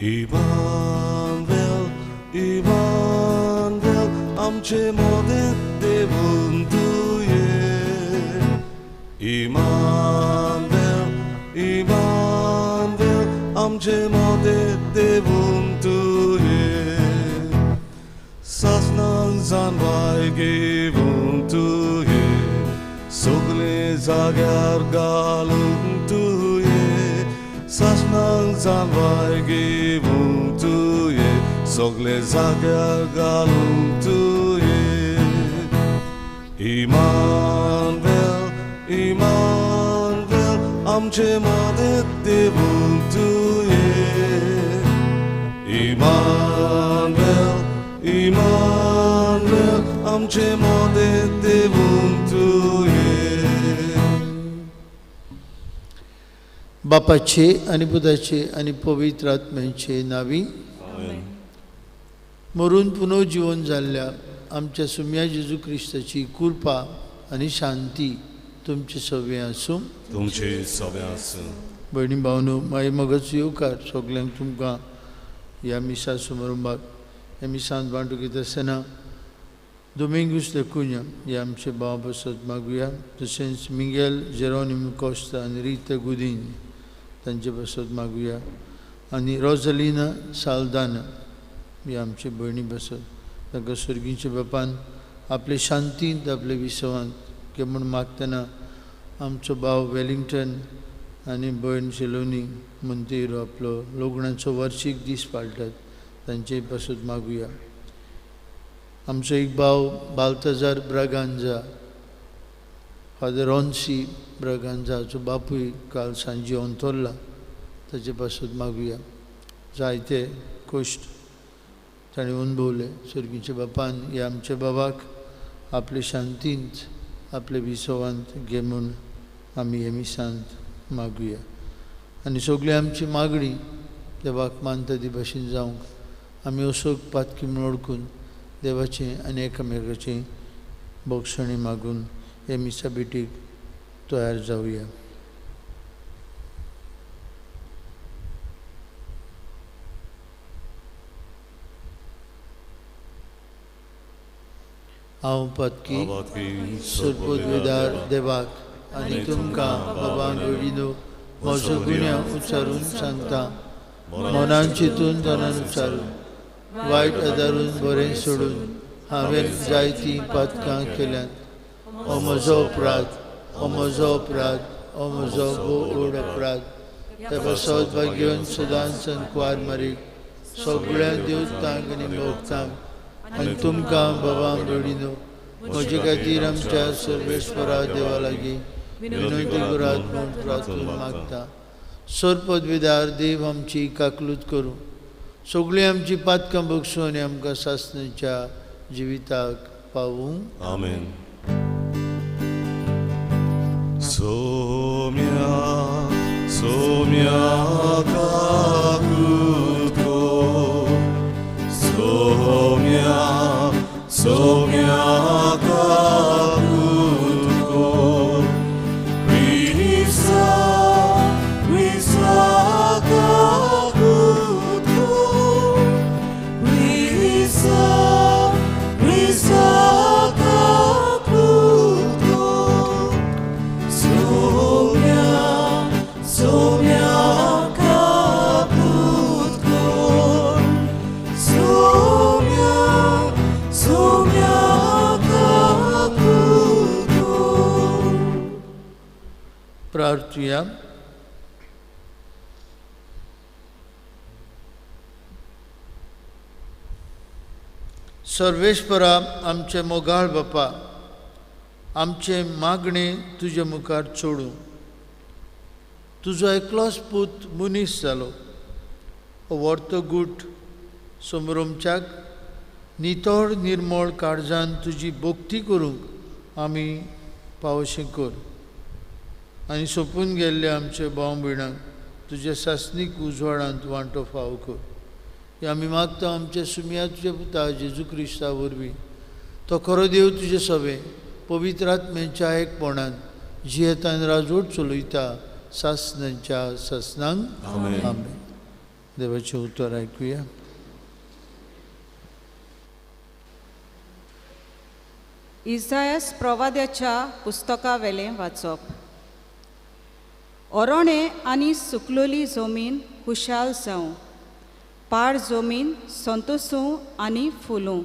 Emmanuel Emmanuel आमचे मोदें देवून तुवें इमानुएल इमानुएल आमचे मोदें देवून तुवें सासणां जानवाय घेवन तुवें सगळें जाग्यार घालून तुवें सासणां जानवाय घेवन तुवें सगळें जाग्यार घालून तुवें इमानुएल इमानुएल आमचे मदें देवून तुवें इमानुएल इमानुएल आमचे मदें देवून तुवें. बापाचे आनी पुताचे आनी पवित्र आत्म्याचे नावी मरून पुनर्जीवन जाल्ल्या आमच्या सुम्या जेजू क्रिस्ताची कृपा आनी शांती तुमचे सगळें आसूं. तुमचे सगळें आसूं. भयणी भावनो, मागीर मगच येवकार सगल्यांक तुमकां ह्या मिसा समारंभाक. ह्या मिसांत बांटू घेता आसतना दोमिंगूस the Cunha ह्या आमचे भाव बसत मागुया, तशेंच मिंगेल जेरोनिम कोस्ता आनी रिता गुदीन तांचे बसत मागुया, आनी रोजलिना साल्दाना ह्या आमचे भयणी बसत तांकां सर्गीच्या बापान आपले शांतींत आपले विसवांत घे म्हूण मागतना आमचो भाव वेलिंगटन आनी भयण शेलोनी मंतेरो आपलो लग्नाचो वार्शीक दीस पाळटात तांचे पासत मागुया. आमचो एक भाव बाल्ताजार ब्रागांजा, फादर रॉन्सी ब्रागांजाचो बापूय काल सांजे अंतरला ताचे पासत मागुया. जायते कश्ट ताणें अणभवले. सर्गीच्या बापान ह्या आमच्या बाबाक आपले शांतींत आपले विसवांत घे म्हूण आमी हे मिसांत मागुया. आनी सगळी आमची मागणी देवाक मानता ती भाशेन जावंक आमी असोक पातकी म्हूण वळखून देवाचें आनी एकामेकाचें बोगसणी मागून हे मिसा भेटीक तयार जावया. हांव पातकी सरपदवेदार देवाक आनी तुमकां बाबा भयणीनो म्हजो गुन्यांव उच्चारून सांगता. मनान चिंतून तनान उच्चारून वायट आदारून बरें सोडून हांवें जायतीं पातकां केल्यांत. हो म्हजो अपराध, हो म्हजो अपराध, हो म्हजो भोव व्हड अपराध. त्या पासत भाग्योन सदांच संकवार मारीक सगळ्या देवतांक आनी भक्तांक आनी तुमकां बाबा भयणीनो म्हजे खातीर आमच्या सर्वेस्परा देवा लागीं विनंती करात म्हूण प्रार्थना मागता. सरपदवेदार देव आमची काकलूत करूं, सगळीं आमची पातकां बगसूं आनी आमकां सासणाच्या जिविताक पावूं. आमेन. सोम्या सोम्या काकुतो सोम्या सोम्या काकुतो क्रिसा क्रिसा काकुतो क्रिसा क्रिसा काकुतो सोम्या सोम्या काकुतो सोम्या सोम्या काकुतो. प्रार्थुया. सर्वेस्परा आमचे मोगाळ बापा, आमचे मागणे तुजे मुखार चोडूं. तुजो एकलोच पूत मनीस जालो, हो वर्तो गूट समरोमच्याक नितळ निर्मळ काळजान तुजी भक्ती करूंक आमी पावशें कर. आनी सोंपून गेल्ले आमचे भाव भयणांक तुज्या सासणीक उजवाडांत वांटो फावो कर. हे आमी मागता आमच्या सुमया तुज्या पुता जेजू क्रिस्ता वरवीं. तो खरो देव तुजे सवे पवित्र आत्म्याच्या एकपणान जियेतान राजवट चलयता सासणांच्या सासणांक. आमेन. आमेन. देवाचें उतर आयकुया. इजायस प्रवाद्याच्या पुस्तकावेलें वाचप. ओरोणे आनी सुकलोली जमीन खुशाल जावं, पाड जमीन संतोसूं आनी फुलूं,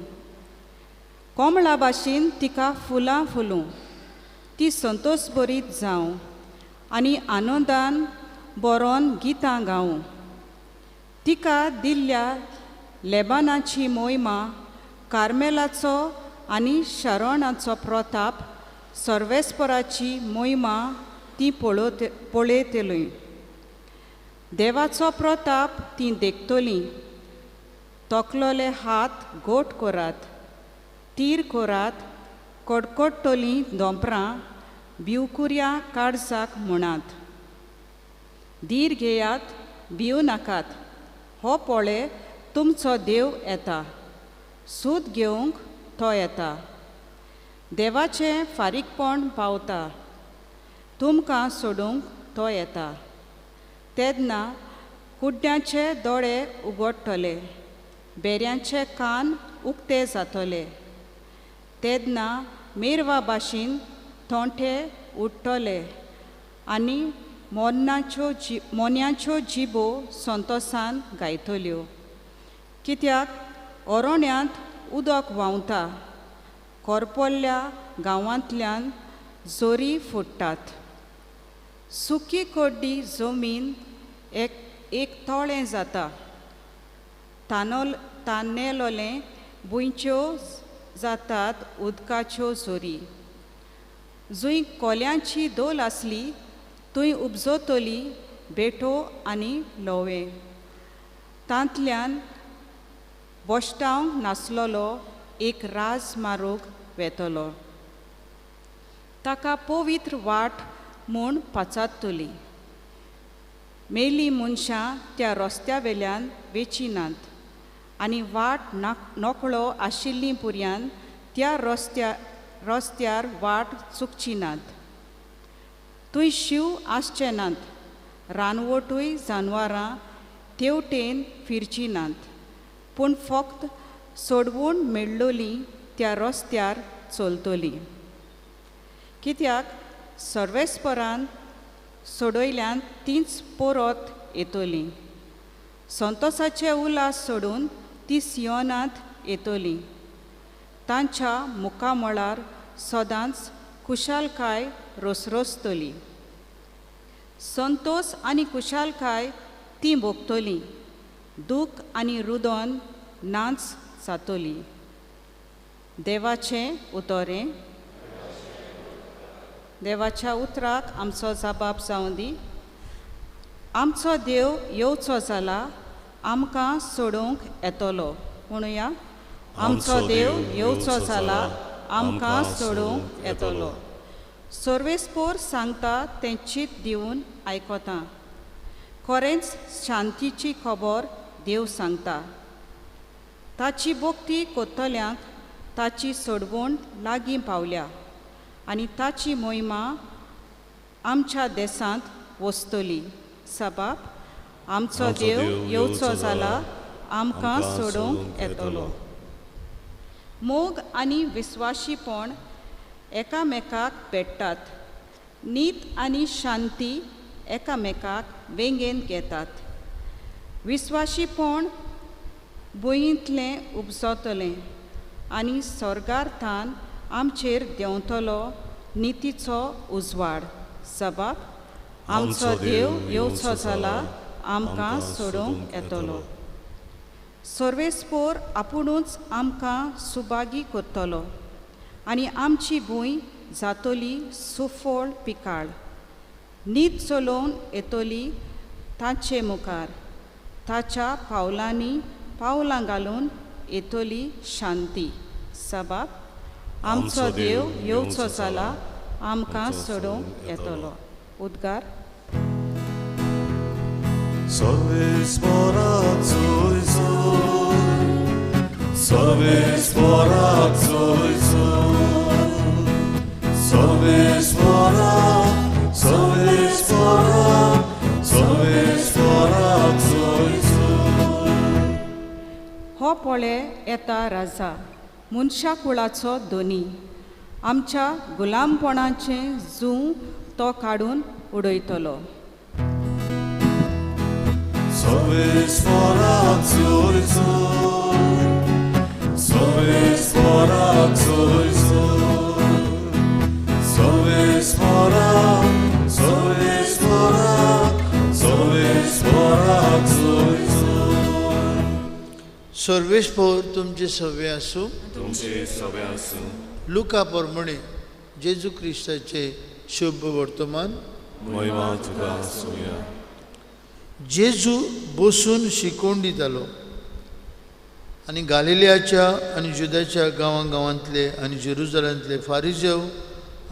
कोमळा भाशेन तिका फुलां फुलूं, ती संतोष बरीत जावं आनी आनंदान बरोवन गितां गावूं. तिका दिल्ल्या लेबानाची मोहिमा, कार्मेलाचो आनी शरणाचो प्रताप, सर्वेस्पराची मोहिमा ती पळयतली. देवाचो प्रताप ती देखतली. तोखलोले हात गोट करात, तीर करात, कडकडटलीं दोंपरां भिवकुऱ्या काळजाक म्हणात, धीर घेयात, भिव नाकात, हो पळय तुमचो देव येता, सूद घेवंक तो येता, देवाचें फारीकपण पावता, तुमकां सोडूंक तो येता. तेन्ना कुड्ड्यांचे दोळे उगडटले, बेऱ्यांचे कान उक्ते जातले, तेन्ना मेरवा भाशेन तोंठे उडटले आनी मोन्याच्यो जिबो संतोसान गायतल्यो. कित्याक ओरोण्यांत उदक व्हांवता, कोरपोल्ल्या गांवांतल्यान जोरी फुट्टात. सुकी कोड्डी जमीन एक एक तळें जाता, तानेलोलें भुंयच्यो जातात उदकाच्यो जोरी. जंय कोल्यांची दोल आसली थंय उपजतली बेठो आनी लोवे, तांतल्यान बोश्टावंक नासलेलो एक राज मारूंक वेतलो, ताका पवित्र वाट म्हूण पाचारतली. मेली मनशां त्या रस्त्या वेल्यान वेची नात आनी वाट नकळो आशिल्लीं पुर्यान त्या रस्त्यार वाट चुकची नात. थंय शींव आसचे नात, रानवटूय जानवरां तेवटेन फिरचीं नात, पूण फक्त सोडवून मेळ्ळोलीं त्या रस्त्यार चलतलीं. कित्याक सर्वेस्परान सोडयल्यान तींच परत येतलीं, संतोसाचे उल्हास सोडून ती सियोनांत येतलीं. तांच्या मुखामळार सदांच खुशालकाय रोसरोसतली, संतोस आनी खुशालकाय ती भोगतली, दूख आनी रुदन नाच जातली. देवाचें उतरें. देवाच्या उतराक आमचो जबाब जावं दी. आमचो देव येवचो जाला, आमकां सोडोवंक येतलो. म्हणुया, आमचो देव येवचो जाला, आमकां सोडोवंक येतलो. सर्वेस्पोर सांगता तें चीत दिवन आयकता. खरेंच शांतीची खबर देव सांगता. ताची भक्ती कोत्तल्यांक ताची सोडवण लागीं पावल्या आनी ताची मोहिमा आमच्या देशांत वसतली. सबाब, आमचो देव येवचो जाला, आमकां सोडोवंक येतलो. मोग आनी विस्वाशीपण एकामेकाक पेट्टात, नीत आनी शांती एकामेकाक वेंगेन घेतात. विस्वाशीपण भुंयेंतलें उपजतलें आनी स्वर्गार्थान आमचेर देंवतलो नितीचो उजवाड. सबाब, आमचो देव येवचो जाला, आमकां सोडोवंक येतलो. सर्वेस्पोर आपुणूच आमकां सुभागी करतलो आनी आमची भूंय जातली सुफळ पिकाळ. नीत चलोवन येतली ताचे मुखार, ताच्या पावलांनी पावलां घालून येतली शांती. सबाब, आमचो देव येवचो जाला, आमकां सोडोवंक येतलो. उद्गार. सर्वेस्परा, सर्वेस्परा, सर्वेस्परा. पळे येता राजा, मनशा कुळाचो धनी, आमच्या गुलामपणाचें जूं तो काडून उडयतलो. सर्वेस्पोर तुमचे सवे आसूं. तुमचे सवे आसूं. लुका प्रमाणे जेजू क्रिस्ताचे शुभ वर्तमान. महिमा तुका आसूया. जेजू बसून शिकोवन दितालो आनी गालिलियाच्या आनी जुदाच्या गांवां गांवांतले आनी जेरुजलांतले फारिजेव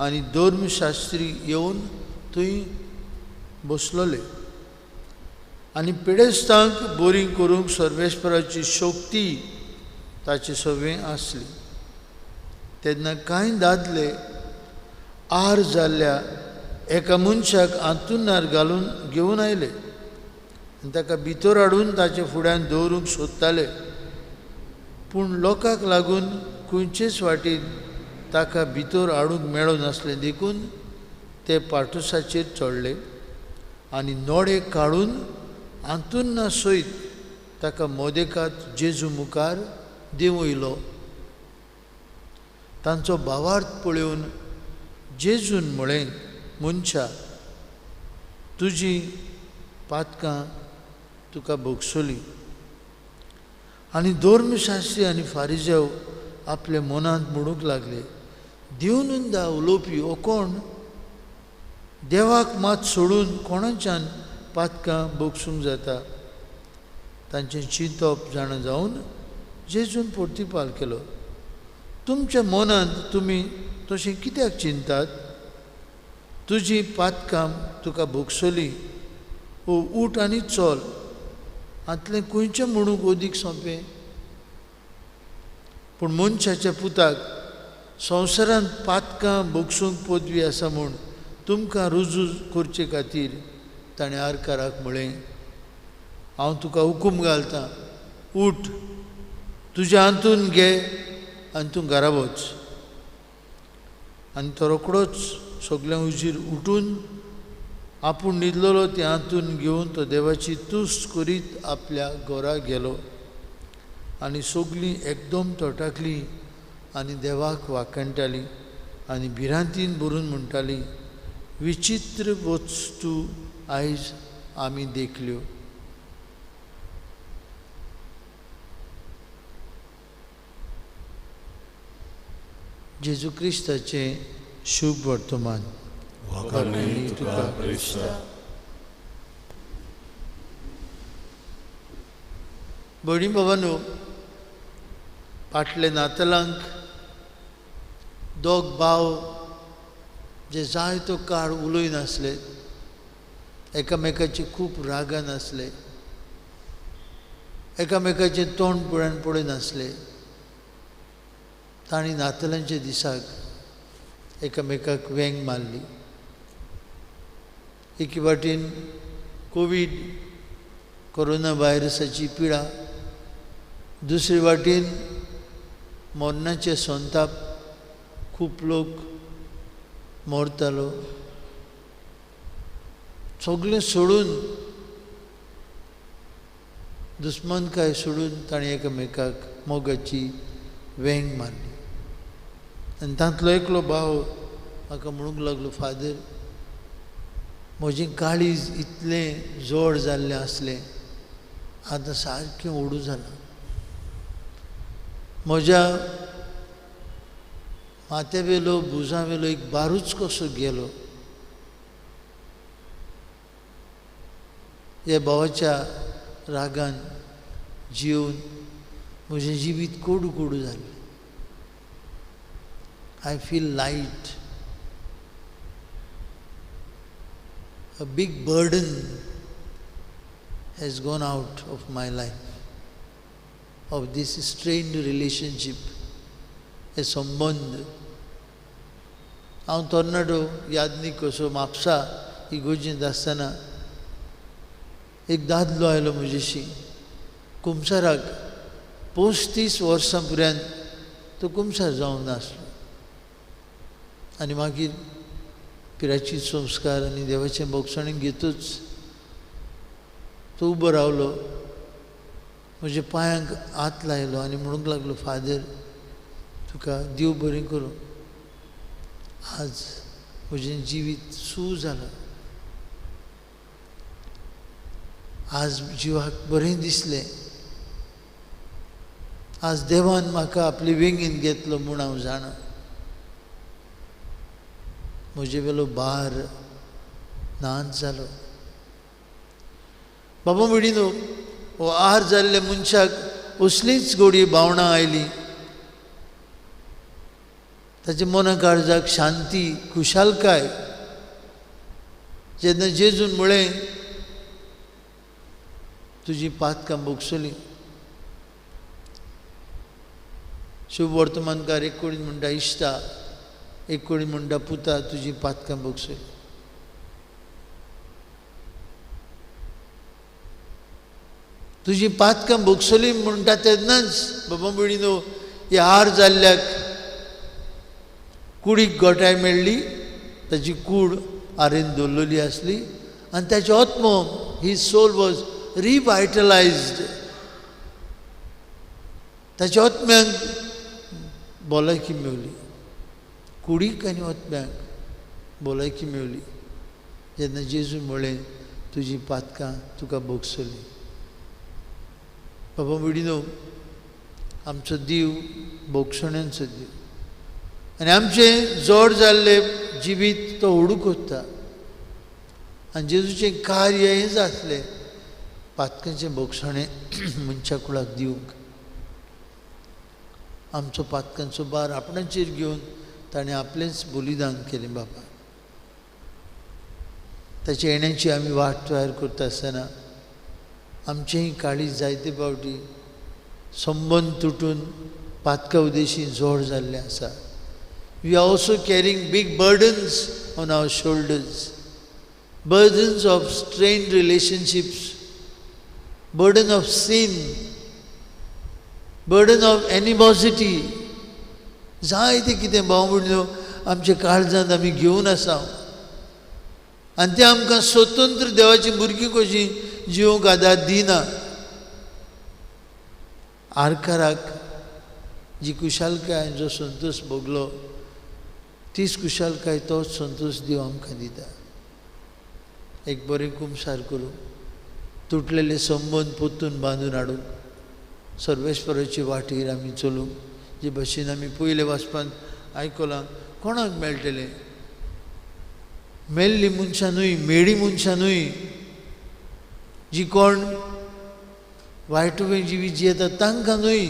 आनी धर्मशास्त्री येवन थंय बसलोले आनी पिडेस्तांक बरी करूंक सर्वेस्पराची शक्ती ताचे सवें आसली. तेन्ना कांय दादले आर जाल्ल्या एका मनशाक आंतुनार घालून घेवन आयले आनी ताका भितर हाडून ताचे फुड्यान दवरूंक सोदताले, पूण लोकांक लागून खंयचेच वाटेन ताका भितर हाडूंक मेळनासलें. देखून ते पाटोसाचेर चडले आनी नोडे काडून आंतुन्ना सयत ताका मोदेकात जेजू मुखार देंवयलो. तांचो भावार्थ पळोवन जेजून म्हळें, मनशा, तुजी पातकां तुका भोगसली. आनी धर्मशास्त्री आनी फारिजेव आपल्या मनांत म्हणूंक लागले, देवनंदा उलोवपी हो कोण? देवाक मात सोडून कोणाच्यान पातकां भोगसूंक जाता? तांचें चिंतप जाणा जावन जेजून प्रतिपाल केलो, तुमच्या मनांत तुमी तशें कित्याक चिंतात? तुजी पातकां तुका भोगसली, ओ उठ आनी चल, हातलें खंयचें म्हणूंक अदीक सोंपें? पूण मनशाच्या पुताक संवसारांत पातकां भोगसूंक पदवी आसा म्हूण तुमकां रुजू करचे खातीर ताणें आरकाराक म्हळें, हांव तुका हुकूम घालतां, उठ, तुज्या हातून घे आनी तूं घरा वच. आनी तो रोखडोच सगळ्यां उजीर उठून आपूण न्हिदलेलो तें हातून घेवन तो देवाची तुस्त करीत आपल्या घरा गेलो. आनी सगळीं एकदम तटाकलीं आनी देवाक वाखाणटालीं आनी भिरांतीन भरून म्हणटालीं, विचित्र वस्तू आयज आमी देखल्यो. जेजू क्रिस्ताचें शुभ वर्तमान. तुका क्रिस्ता. भयणी बाबांनो, फाटले नातलांक दोग भाव जे जायतो काळ उलयनासले, एकामेकाचे खूब रागान आसले, एकामेकाचें तोंड पळोवन पळयनासले, तांणी नातलांच्या दिसाक एकामेकाक वेंग मारली. एके वाटेन कोवीड कोरोना व्हायरसाची पिडा, दुसरे वाटेन मरणाचे संताप, खूब लोक मरतालो. सगळें सोडून, दुस्मानकाय सोडून ताणें एकामेकाक मोगाची वेंग मारली. आनी तांतलो एकलो भाव म्हाका म्हणूंक लागलो, फादर, म्हजें काळीज इतलें जड जाल्लें आसलें, आतां सारकें ओडू जालां. म्हज्या माथ्यावेलो भुजां वेलो एक बारूच कसो गेलो. ह्या भावाच्या रागान जिवन म्हजें जिवीत कोडू कोडू जालें. I feel light. A big burden has gone out of my life, of this strained relationship, हे संबंद. हांव तरणाटो यादनीक कसो म्हापसा इगोर्जेंत आसतना एक दादलो आयलो म्हजेशी कुमसाराक. 35 वर्सां पर्यंत तो कुमसार जावंक नासलो. आनी मागीर पिराची संस्कार आनी देवाचें भोगसणें घेतूच तो उबो रावलो, म्हज्या पांयांक हात लायलो आनी म्हणूंक लागलो, फादर तुका देव बरें करूं, आज म्हजें जिवीत सू जालां, आज जिवाक बरें दिसलें, आज देवान म्हाका आपले वेंगेन घेतलो म्हूण हांव जाणा, म्हजे वेलो भार नाच जालो. बाबा भयणीनो, हो आर जाल्ल्या मनशाक असलीच गोडी भावनां आयली. ताच्या मना काळजाक शांती, खुशालकाय. जेन्ना जेजून म्हळें तुजी पातकां भोगसली, शुभ वर्तमानकार एक कोणी म्हणटा इश्टा, एक कोणी म्हणटा पुता, तुजी पातकां भोगसली. तुजी पातकां भोगसली म्हणटा तेन्नाच बाबा भयणीनो ह्या हार जाल्ल्याक कुडीक गोठाय मेळ्ळी, ताची कूड आरेन दवरलेली आसली आनी ताचो आत्मो, ही सोल वॉज रिवायटलायज्ड. ताच्या आत्म्यांक भलायकी मेवली, कुडीक आनी आत्म्यांक भलायकी मेवली जेन्ना जेजून म्हळें तुजी पातकां तुका भोगसली. बाबा भयणीनो, आमचो देव भोगसण्यांचो देव आनी आमचें जोड जाल्लें जिवीत तो हुडूक वता. आनी जेजूचें कार्य हें जातलें पातकांचें भोगसणें मनशा कुळाक दिवंक. आमचो पातकांचो भार आपणाचेर घेवन ताणें आपलेंच बलिदान केलें. बाबा ताच्या येण्याची आमी वाट तयार करता आसतना आमचेंय काळीज जायते फावटी संबंद तुटून पातका उदेशी जोड जाल्लें आसा. We are also carrying big burdens on our shoulders, burdens of strained relationships, burden of sin, burden of animosity. जायतें कितें भाव भयणीनो आमच्या काळजांत आमी घेवन आसा आनी तें आमकां स्वतंत्र देवाचीं भुरगीं कशीं जिवंक आदार दिना. आरकाराक जी खुशालकाय जो संतोश भोगलो तीच खुशालकाय तोच संतोश देव आमकां दिता. एक बरें कुमसार करूं, तुटलेले संबंद परतून बांदून हाडूंक, सर्वेस्पराचे वाटेर आमी चलूंक. जे भशेन आमी पयले वाचपान आयकलां, कोणाक मेळटलें? मेल्ली मनशां न्हय, मेळी मनशां न्हय, जी कोण वायट जिवीत जियेता तांकां न्हय.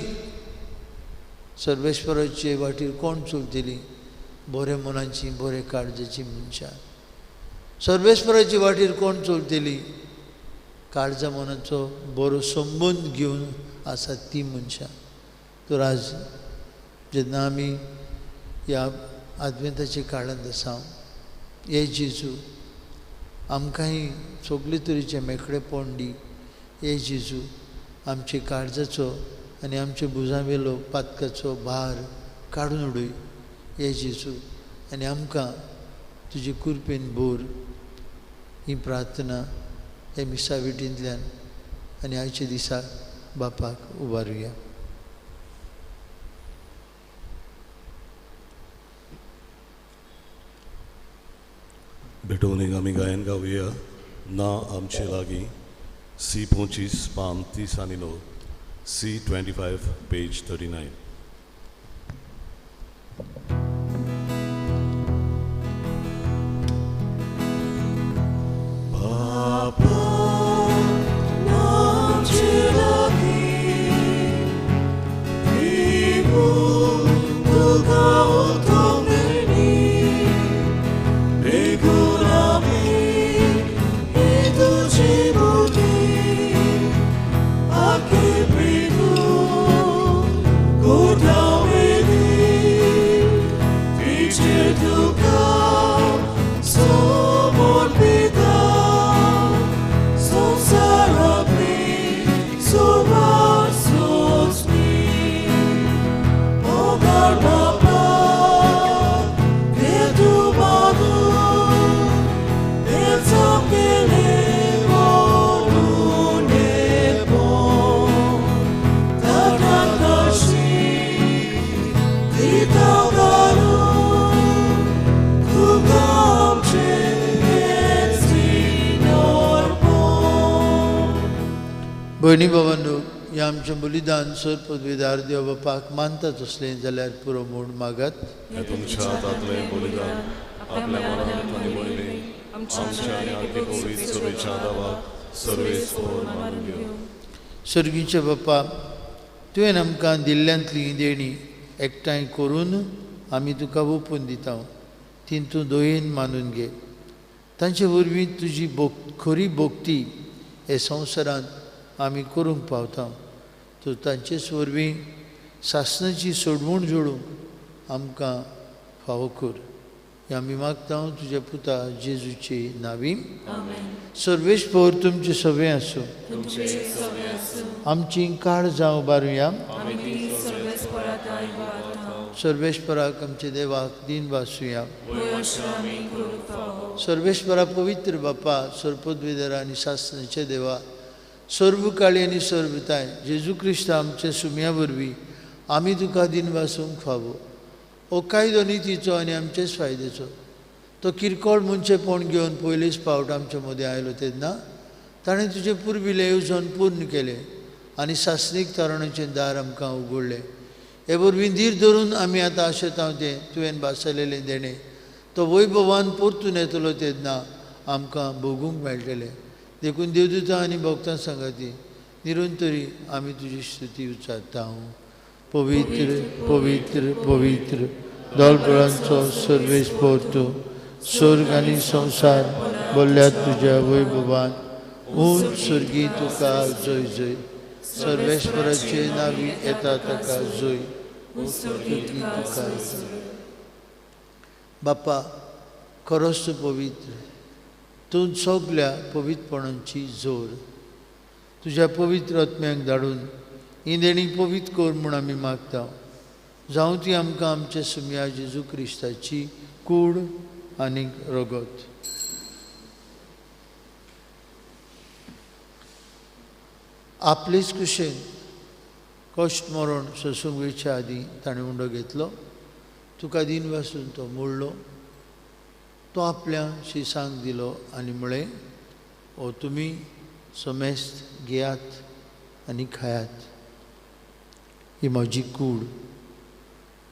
सर्वेस्पराचे वाटेर कोण चलतली? बऱ्या मनाची, बऱ्या काळजाची मनशां. सर्वेस्पराचे वाटेर कोण चलतली? काळजा मनाचो बरो संबंद घेवन आसा ती मनशां. तर आज जेन्ना आमी ह्या आदवेंताच्या काळांत आसा, हे जेजू आमकांय सगळे तरेचें मेकळेपण दी. हे जेजू आमचे काळजाचो आनी आमच्या भुजां वेलो पातकाचो भार काडून उडय. हे जेजू आनी आमकां तुजे कृपेन भर. ही प्रार्थना हे मिसा विटींतल्यान आनी आयच्या दिसा बापाक उबारुया. भेटवणीक आमी गायन गावया ना आमचे लागीं, सी 25 पान 30 आनी 9, सी 25 पेज 39. Go भयणी भावांनो, ह्या आमचें बलिदान सर पदवीदार देव बापाक मानता तसलें जाल्यार पुरो म्हूण मागात. तुमच्या हातांतलें बलिदान आपल्या मनांत आनी मोहिमेन आमच्या आनी आमचे पवित्र सभेच्या दावाक सर्वेस्पोर मानून घेवं. सर्गीचे बापा, तुवें आमकां दिल्ल्यांतली देणी एकठांय करून आमी तुका ओपून दिता, ती तूं दयेन मानून घे. तांचे वरवीं तुजी खरी भक्ती हे संवसारांत आमी करूंक पावता. तूं तांचेच वरवीं सासणाची सोडवण जोडूंक आमकां फावो कर. हें आमी मागता तुज्या पुता जेजूचे नांवी. सर्वेस्पोर तुमचें सगळें आसूं. आमची काळ जावं बारुया. सर्वेस्पराक आमच्या देवाक दिन वासुया. सर्वेस्परा पवित्र बापा, सर्पद्वेदरा आनी सासणाचे देवा, सर्व काळी आनी सर्वताय जेजू क्रिस्त आमच्या सुम्या वरवीं आमी तुका दिन वासूंक फावो. हो कायदो नितीचो आनी आमचेच फायद्याचो. तो किरकोळ मनशेपण घेवन पयलेच फावट आमच्या मदें आयलो तेन्ना ताणें तुजें पुर्विल्लें येवजण पूर्ण केलें आनी सासणीक तरणाचें दार आमकां उगडलें. हे वरवीं धीर धरून आमी आतां आशेता तें तुवें भासलेलें देणें तो वैभवान परतून येतलो तेन्ना आमकां भोगूंक मेळटलें. देखून देवदूतां आनी भक्तां सांगाती निरंतरी आमी तुजी स्तुती उच्चारता. पवित्र पवित्र पवित्र दलबळांचो सर्वेस्पोर तूं, स्वर्ग आनी संवसार बोल्ल्यात तुज्या वैभवान. उंच स्वर्गी तुका जय जय. सर्वेस्पराचे नावी येता ताका जय. स्वर्गी तुका जय. बापा, खरोच तूं पवित्र, तूं सगल्या पवित्रपणाची जोर. तुज्या पवित्र आत्म्याक धाडून ही देणी पवित्र कर म्हूण आमी मागता. जावं ती आमकां आमच्या सुम्या जेजू क्रिस्ताची कूड आनी रगत. आपलेच कुशेन कश्ट मरण सोसूंक वयच्या आदीं ताणें उंडो घेतलो. तुका दिन वासून तो मोडलो. तो आपल्या शिसांक दिलो आनी म्हळें, ओ तुमी समेस्त घेयात आनी खायात, ही म्हजी कूड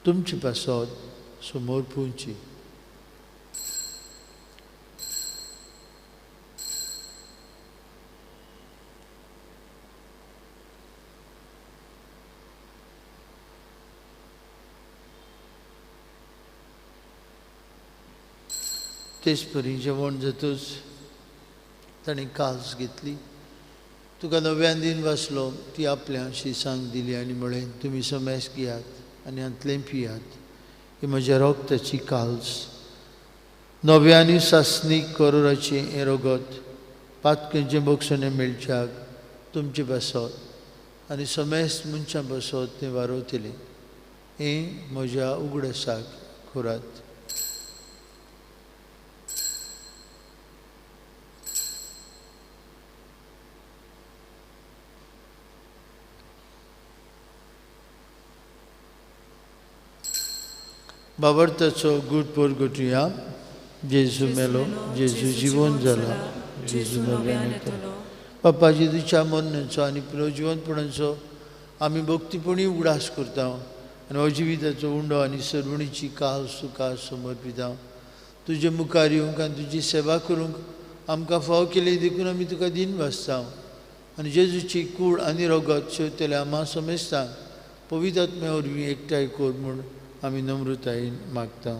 तुमचे पासत समोर पुवची. तेच परी जेवण जातूच ताणें काल्स घेतली. तुका नव्यान दिन वाचलो, ती आपल्या शिसांक दिली आनी म्हळें, तुमी समेस घेयात आनी हांतलें पियात, ही म्हज्या रगताची काल्स, नव्या आनी सासणीक करोराचें हें रगत पातकेंचें बक्षणें मेळच्याक तुमचे पासत आनी समेस्त मनशां पासत तें वारवतलें. हें म्हज्या उगडासाक करात. बाबर्थाचो गूट पोरगटुया. जेजू मेलो, जेजू जिवन जाला, जेजू नव्यान येतलो. बापा, जेजूच्या मरणाचो आनी पुनर्जिवनपणाचो आमी भक्तीपणी उगडास करता आनी हो जिविताचो उंडो आनी सरवणीची काल तुका समर्पिता. तुजे मुखार येवंक आनी तुजी सेवा करूंक आमकां फाव केली देखून आमी तुका दिन वाचता. आनी जेजूची कूड आनी रगत शेवतल्या आमा समेस्तांक पवित्र आत्म्या वरवीं एकठांय कर म्हूण आमी नम्रतायेन मागता.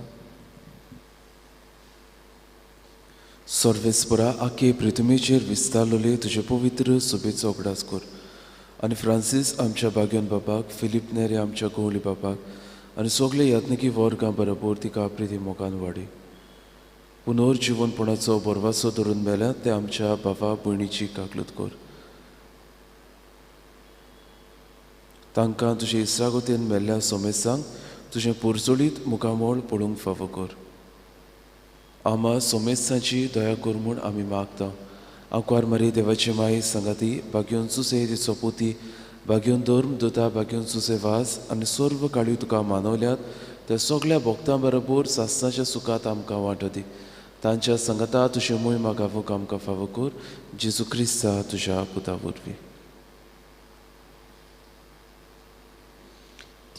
सर्वेस्परा, आखे पृथ्वीचेर विस्तारलेले तुजे पवित्र सभेचो उगडास कर आनी फ्रांसीस आमच्या बाग्योन बाबाक, फिलीप नेरे आमच्या गवळी बाबाक आनी सगळे यात्निकी वर्गां बरोबर तिका प्रिती मोगान वाडी. पुनर्जिवनपणाचो बरवासो धरून मेल्या ते आमच्या बाबा भयणीची काकलूत कर. तांकां तुजे इस्रागोतेन मेल्ल्या सोमेसांक तुजें पोरजोळीत मुखामोळ पळोवंक फावो कर. आमा सोमेस्तांची दया कर म्हूण आमी मागता. आंकवार मारी देवाची माई सांगाती, बागयोन सुसे तिचो पोती, बागयोन धर्म दुता, बागयोन सुसे वास आनी सर्व काळी तुका मानवल्यात त्या सगळ्या भक्तां बरोबर सासणाच्या सुखात आमकां वांटो दी. तांच्या सांगाता तुजें मोहिमा गावूंक आमकां फावो कर. जेजू क्रिस्ता तुज्या पुता वरवीं.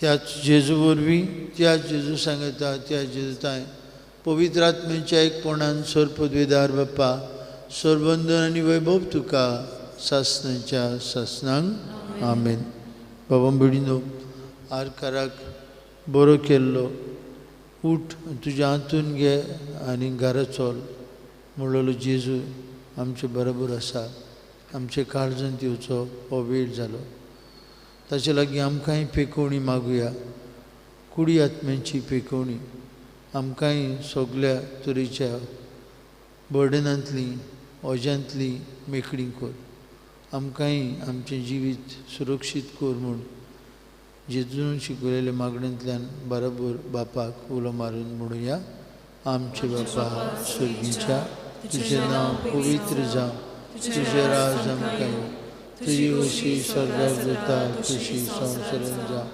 त्याच जेजू वरवीं, त्याच जेजू सांगता, त्या जेजूताय पवित्र आत्म्याच्या एकपणान सर पदवेदार बाप्पा सरबंधन आनी वैभव तुका सासणाच्या सासणांक आमेन. बाबा भयणीनो, आरकाराक बरो केल्लो उठ तुज्या हातून घे आनी घरा चल म्हणलेलो जेजू आमचे बरोबर आसा. आमचे काळजांत येवचो हो वेळ जालो. ताचे लागीं आमकांय पेकोवणी मागुया, कुडी आत्म्यांची पेकोवणी. आमकांय सगल्या तरेच्या बर्डनांतली ओज्यांतली मेकळी कर. आमकांय आमचें जिवीत सुरक्षीत कर म्हूण जेजून शिकयलेल्या मागण्यांतल्यान बरोबर बापाक उलो मारून म्हणुया. आमचे बापा स्वर्गीच्या, तुजें नांव पवित्र जावं, तुजें राज आमकां येवं, तुजी अशी स्वर्गार जाता तशी संवसारांत जावं.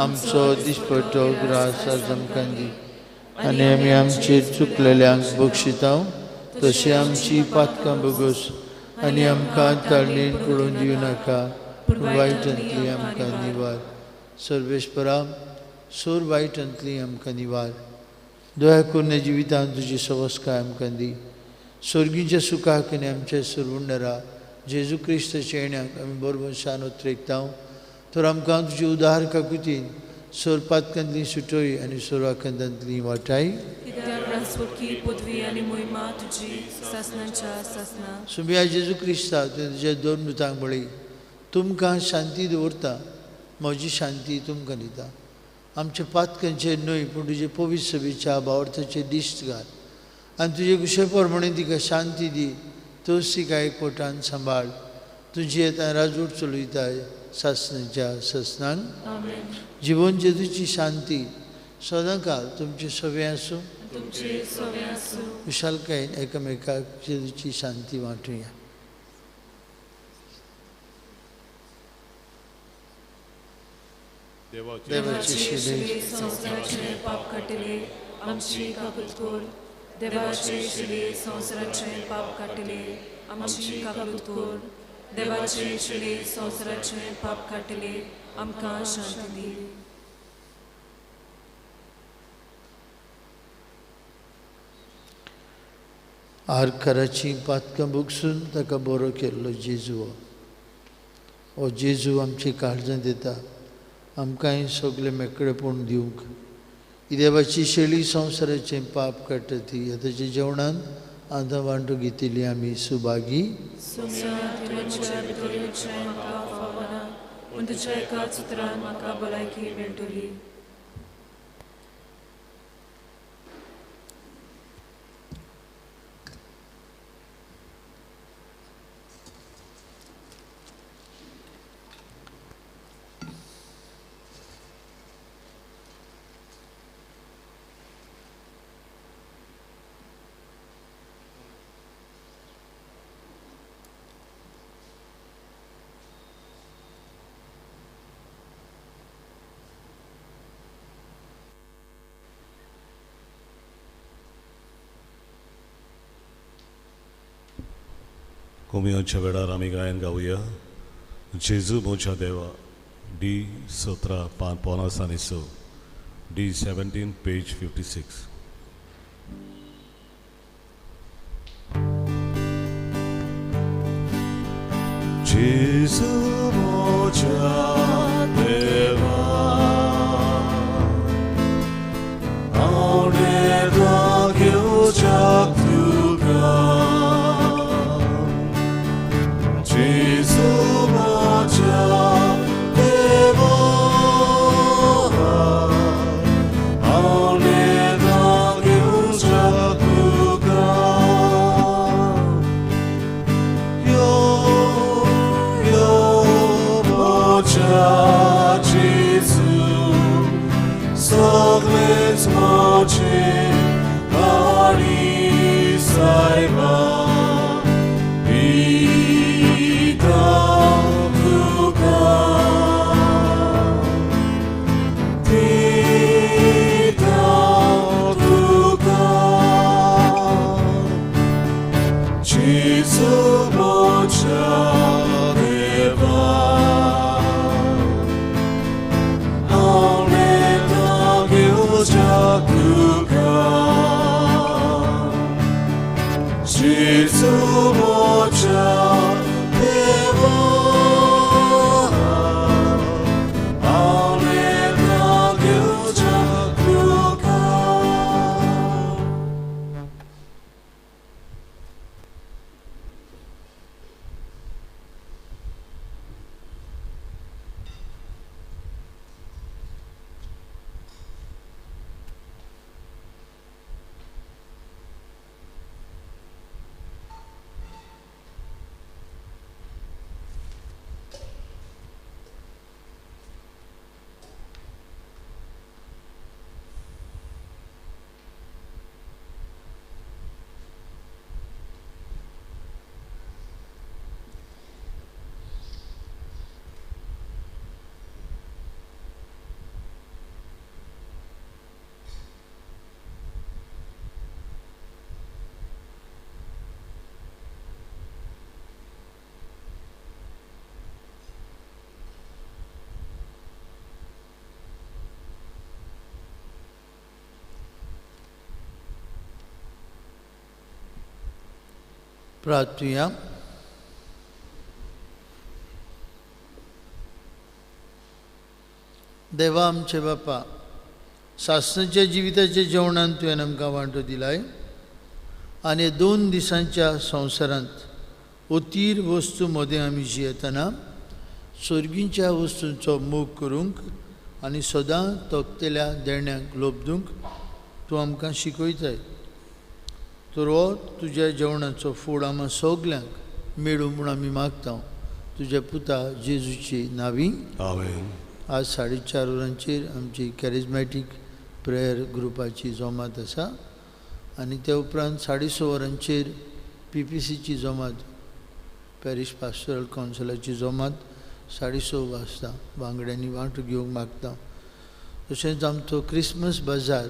आमचो दिसपट्टो ग्रास आज आमकां दी आनी आमी आमचेर चुकलेल्यांक बक्षितां तशें आमची पातकां भोगोस आनी आमकां ताळणेन पडून दिवं नाका, पूण वायटांतली आमकां निवार. सर्वेस्परा, सोर वायटांतली आमकां निवार. दया करून जिवितांत तुजी सवस्काय आमकां दी. स्वर्गीच्या सुखाक आनी आमच्या सरवंडरा जेजू क्रिस्ताच्या येण्याक आमी बरोबर शान उतरेकता. तर आमकां तुजी उदार काकुतीन सोर पातकांतली सुटोय आनी सोराखंदांतली वाटाय. सुमिया जेजू क्रिस्ता, तुवें तुज्या दोन दुतांक म्हळी, तुमकां शांती दवरता, म्हजी शांती तुमकां दिता. आमच्या पातकांचेर न्हय पूण तुजे पवित्र सभेच्या भावार्थाचेर दिश्ट घाल आनी तुजे कुशे प्रमाणे तिका शांती दी. तोच तिका एकवटान सांबाळ. तुजी येता राजवट चलयताय सासणाच्या सासणांक. जिवन जेजूची शांती सदांकाल तुमचे सवे आसूं. खुशालकायेन एकामेकाक जेजूची शांती वांटुया. देवाची शिले संवसाराचें पाप काडटले आमची काकूत कर. देवाचे शिले संवसाराचें पाप काडटले आमची काकूत कर. देवाचे शिले संवसाराचें पाप काडटले आमकां शांती दी. आरकाराचीं पातकां भोगसून ताका बरो केल्लो जेजू हो जेजू आमची काळजांत येता आमकांय सगळें मेकळेपण दिवंक. देवाची शेळी संवसाराचें पाप काडटा ती आतांच्या जेवणान आतां वांटो घेतिल्ली आमी सुभागी. कोमियोच्या वेळार आमी गायन गावया. जेजू म्हज्या देवा, डी 17 पान 56, डी 17 पेज 56. जेजू म्हज्या देवा, हांव नेता घेवच्याक तुका. जेजू म्हज्या देवा, हांव नेता घेवच्याक तुका. यो यो म्हज्या जेजू, सगळेंच म्हजें आनी सायबा. Oh. जेजूच्या देवा हांव लेखा घेवच्या तुका. प्रार्थुया. देवा आमचे बापा, सासणाच्या जिविताच्या जेवणान तुवें आमकां वांटो दिलाय आनी 2 दिसांच्या संवसारांत अतीर वस्तू मदें आमी जियेतना सर्गींच्या वस्तूंचो मोग करूंक आनी सदां तोपतेल्या देण्याक लोबदूंक तूं आमकां शिकयताय. तर हो तुज्या जेवणाचो फूड आमकां सगल्यांक मेळूं म्हूण आमी मागता तुज्या पुता जेजूची नावी. आमेन. आज 4:30 वरांचेर आमची कॅरिजमॅटीक प्रेयर ग्रुपाची जमात आसा आनी त्या उपरांत 6:30 वरांचेर पीपीसीची जमात, पॅरीश पास्टोरल कावन्सिलाची जमात 6:30 वाजता वांगड्यांनी वांटो घेवंक मागता. तशेंच आमचो क्रिसमस बाजार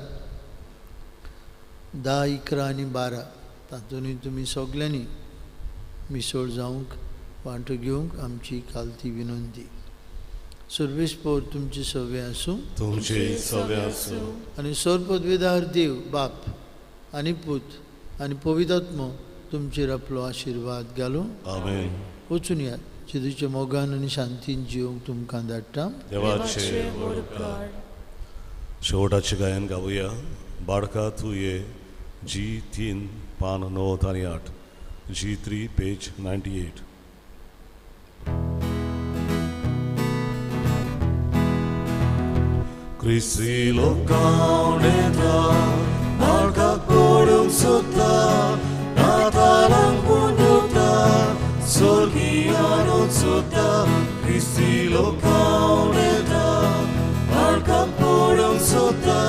10, 11 आनी 12 तातूंतय तुमी सगल्यांनी मिसळ जावंक वांटो घेवंक आमची खालती विनंती. सर्वेस पोर तुमचे सवे आसूं, तुमचे सवे आसूं. आनी सर्वपदवीदार देव बाप आनी पूत आनी पवित्र तुमचेर आपलो आशिर्वाद घालूं. आमेन. वचून यात जेजूच्या मोगान आनी शांतीन जिवंक तुमकां धाडटा. देवाचे व्हड उपकार. शेवटाचें गायन गावया. बाडका तूं ये, जी 3 पान 9 आनी 8, जी 3 पेज 98. क्रिस्ती लोकां नेता बाळकाक पडूंक सोदता, नातालांक पुंजोता, स्वर्गियानूच सोदता. क्रिस्ती लोकां नेता बाळकाक पडूंक सोदता,